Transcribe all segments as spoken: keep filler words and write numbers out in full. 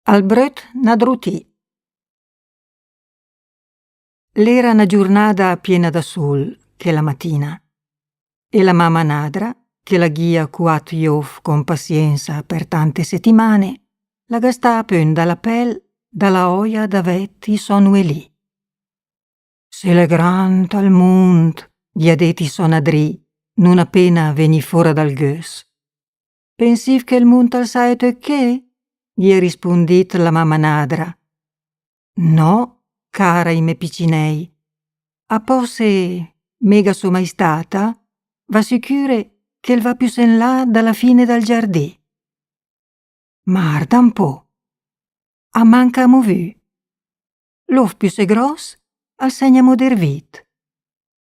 Al bröt nadrutì. L'era na giurnada piena da sol, chela matina, e la mama nadra, che la ghia cuat i of con pasiensa per tante setimane, la ga sta apönt da la pel da la oia d'avèt i sò nuelì. Se l'è grand al mund, ghia det i sò nadrì, nun apena vegnì fora dal gös. Pensìv che il mund al sae töt ché? Ghia rispundìt la mama nadra. No, cara i me picinei. A pò se mé ga so mai stata, v'asicüre che 'l va püsé 'n là da la fine dal giardì. Ma arda 'n pò. A manca amò vü. L'of püsé gros al s'è gnamò dervìt.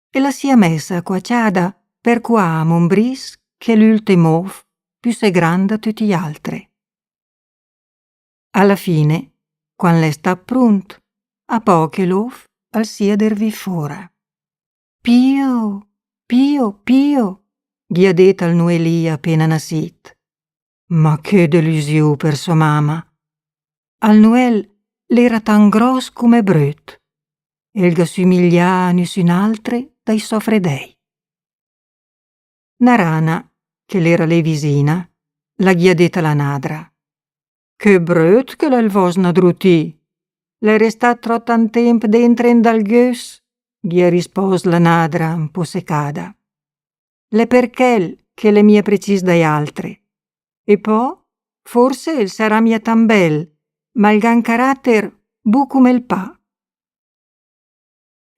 E la s'ia messa cuaciada per cuà amò 'n bris chel ültem of püsé grand da töt i altre. A la fine, quan l'è stat prunt, a pò che l'of al s'ia dervì fora. Pio, pio, pio, ghia det al nuelì apena nasìt. Ma che delüsiù per sò mama! Al nuel l'era tan gros cume bröt, e 'l ga sümiglià a nüsün altre dai sò fredei. Na rana, che l'era lé visina, la ghia det a la nadra: Che bröt che l'è 'l vòs nadrutì! L'è restat tròp tant temp dentre 'n dal gös, ghia rispòst la nadra 'n pò secada. L'è per chel che l'è mia precis dai altre. E pò, forse el sarà mia tan bel, ma el ga 'n carater bu cume 'l pa.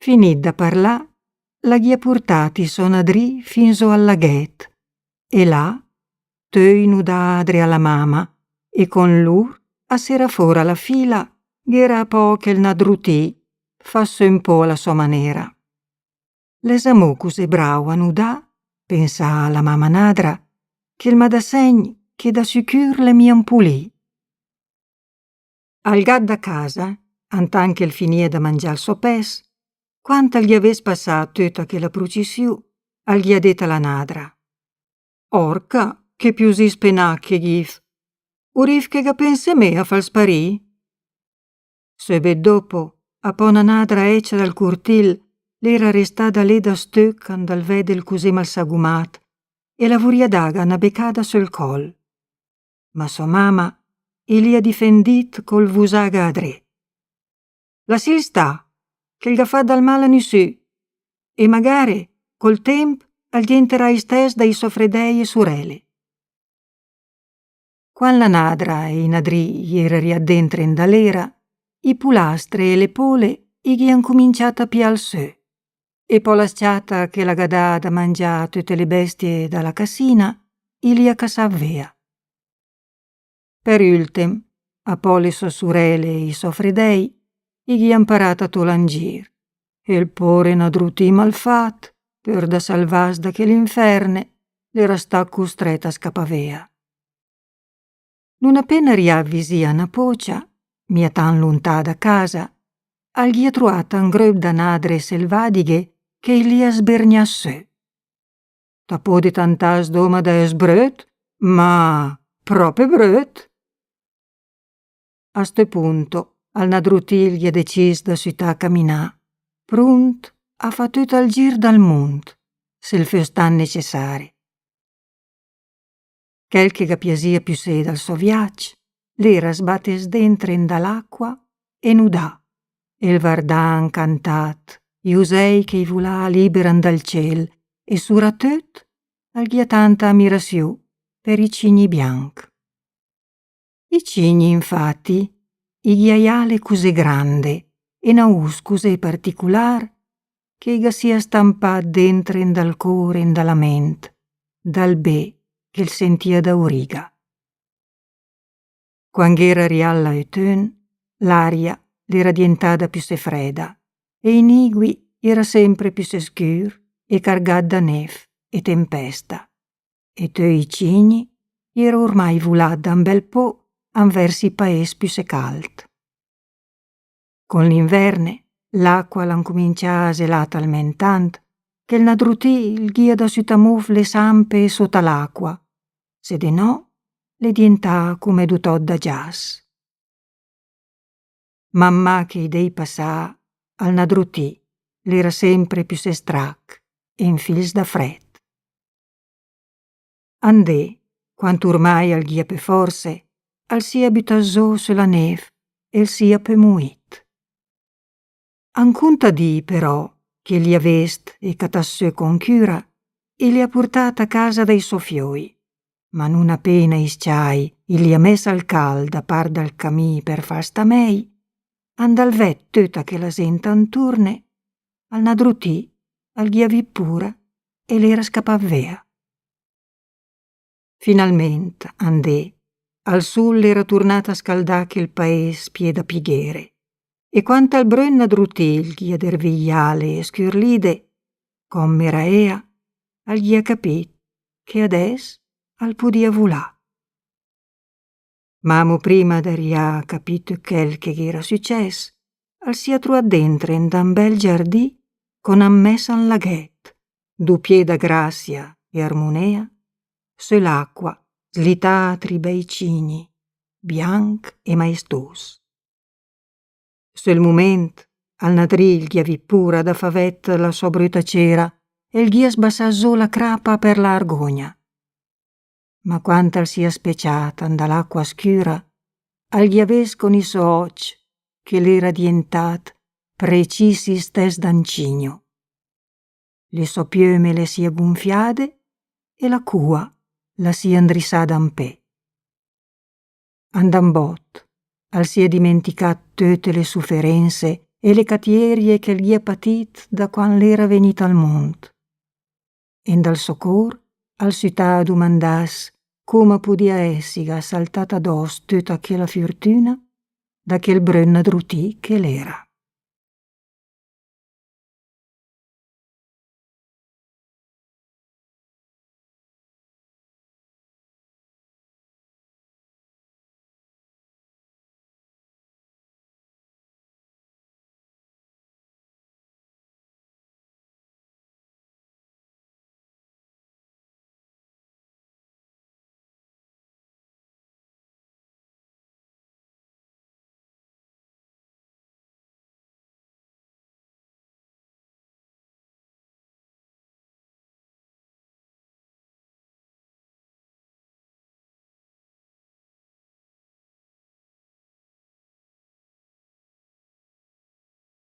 Finit da parlà, la ghia purtat i sò nadrì fin zó al laghet, e là, töi nudà adré a la mama, e con lur a sera fora la fila, gh'era a pò chel nadrutì, fat sö 'n pò a la sò manera. L'è zamò cusé brau a nudà, pensà la mama nadra, che 'l ma dà segn che da sicür l'è mia 'n pulì. Al gat da casa, antant che 'l finia da mangià 'l sò pes, quand al ghia vest passà töta chela prucissiù, al ghia det a la nadra: Orca, che piusì spenà che gh'if! Urif che ga pense mé a fal sparì? Söbet dopo, a pò na nadra ecia dal curtil, l'era restada lé da stöch an dal vedel cusé malsagumat, e la vuria daga na becada söl col. Ma sò mama i l'ia difendit col vusaga adré: Lassìl stà, che 'l ga fat dal mal a nüsü, e magare, col temp, al dienterà istès dai sò fredei e surele. Quan la nadra e i nadrì i era riat dentre 'n da l'era, i pulastre e le pole i ghia 'ncuminciat a piàl sö, e pò la s-ciata che la ga dà da mangià a töte le bestie da la cassina, i l'ia cassat vea. Per ültem, a pò le sò surele e i sò fredei i ghia 'mparat a tòl an gir, e 'l pore nadrutì malfat, per da salvàs da chel inferne, l'era stat custret a scapà vea. Nun apena riat visì a na pocia, mia tan luntà da casa, al ghia truat an gröp da nadre selvadighe che i l'ia sbergnà sö. Ta pode tantàs doma da ès bröt, ma pròpe bröt. A sto punto, al nadrutì 'l ghia decis da sütà a caminà, prunt a fà töt al gir dal mund, se 'l fös stat necessari. Chel che ga piasìa püsé dal sò viac l'era sbates dentre 'n da l'aqua e nudà, e 'l vardà 'ncantat i usei che i vulà liber an dal ciel, e suratöt al ghia tanta amirasiù per i cigni bianch. I cigni, infati, i ghia i ale cusé grande e na us cusé particular che i ga s'ia stampat dentre 'n dal cor e 'n da la ment, dal bé che 'l sentìa da uriga. Quan gh'era riat l'aötön, l'aria l'era dientada püsé freda, e i nigui i era sempre püsé scür e cargat da nef e tempesta. E töi i cigni i era urmai vulat da 'n bel pò anvers i paes püsé calt. Con l'inverne, l'aqua la 'ncumincià a zelà talment tant che 'l nadrutì 'l ghia da sütà a mov le sampe sota l'aqua, se de no le dientà cume du tòt da giàs. Man man che i dé i pasàa, al Nadrutì l'era sèmper püssé strach e 'n fils da frèt. Andé, quand urmai al gh'ìa pö forse, al s'ìa bütàt zó sö la név e 'l s'ìa pö muìt. An cunta dì, però, che 'l l'ìa vést e catàt sö con cüra, e 'l l'ìa purtàt a casa dai sò fiöi. Ma nun apéna i s-ciài i l'ìa mès al cald a part dal camì per fàl stà mèi, and al vèt töta chèla zént anturne, al Nadrutì al gh'ìa vìt pura e l'era scapàt véa. Finalmènt, andé, al sul l'era turnàt a scaldà chèl paés pié da pighére, e quand al brön Nadrutì 'l gh'ìa dervìt i ale e scürlide, cóme era ea, al gh'ìa capìt che adès al pudìa vulà. Ma amò prima d'arià a capì töt chèl che gh'era sücès, al s'ìa truàt déntre in d'un bèl giardì con an mès an laghèt, du pié da grassia e armunéa, sö l'aqua, slitàa tri bèi cigni, bianch e maestùs. Söl mumènt, al Nadrì 'l gh'ìa vìt pura da fà vèt la sò bröta céra e 'l gh'ìa sbasàt zó la crapa per la argógna. Ma quand al s'ìa speciàt an da l'aqua scüra, al gh'ìa vést con i sò òcc che l'era dientàt precìs istès d'an cigno. Le sò piöme le s'ìa gunfiade e la cua la s'ìa 'ndrisada an pé. And an bòt, al s'ìa dimenticàt töte le suferénse e le catiérie che 'l gh'ìa patìt da quand l'era vegnìt al mónd. E 'n dal sò cór al sütàa a dumandàs cóma pudìa èsiga saltàt adòs töta chèla fürtüna da chèl brön Nadrutì che l'era.